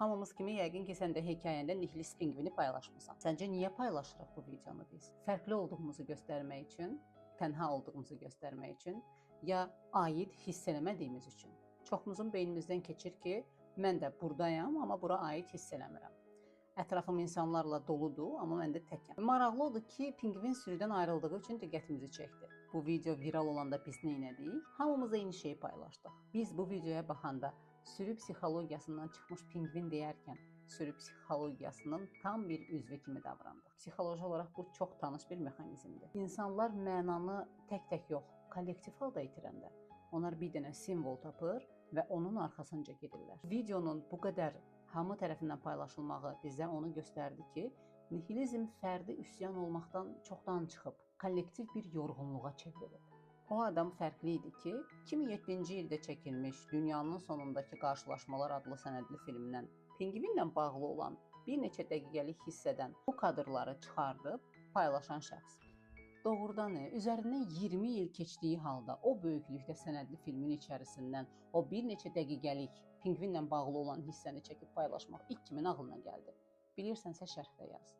Hamımız kimi yəqin ki, sən də hekayəndə nihilist pingvini paylaşmısan. Səncə niyə paylaşırıq bu videonu biz? Fərqli olduğumuzu göstərmək üçün, tənha olduğumuzu göstərmək üçün, ya aid hiss eləmədiyimiz üçün? Çoxumuzun beynimizdən keçir ki, mən də burdayam, amma bura aid hiss eləmirəm. Ətrafım insanlarla doludur, amma mən də təkəm. Maraqlı odur ki, pingvin sürüdən ayrıldığı üçün diqqətimizi çəkdi. Bu video viral olanda biz nə etdik? Hamımız eyni şeyi paylaşdıq. Biz bu videoya baxanda sürü psixologiyasından çıxmış pingvin deyərkən sürü psixologiyasının tam bir üzvü kimi davrandıq. Psixoloji olaraq bu çox tanış bir mexanizmdir. İnsanlar mənanı tək-tək yox, kollektiv halda itirəndə onlar bir dənə simvol tapır və onun arxasınca gedirlər. Videonun bu qədər hamı tərəfindən paylaşılmağı bizə onu göstərdi ki, nihilizm fərdi üsyan olmaqdan çoxdan çıxıb, kollektiv bir yorğunluğa çevrilib. O adam fərqli idi ki, 2007-ci ildə çəkilmiş Dünyanın Sonundakı Qarşılaşmalar adlı sənədli filmdən pingvinlə bağlı olan bir neçə dəqiqəlik hissədən bu kadrları çıxardıb paylaşan şəxs. Doğrudan üzərindən 20 il keçdiyi halda o böyüklükdə sənədli filmin içərisindən o bir neçə dəqiqəlik pingvinlə bağlı olan hissəni çəkib paylaşmaq ilk kimin ağlına gəldi? Bilirsənsə şərhdə yaz.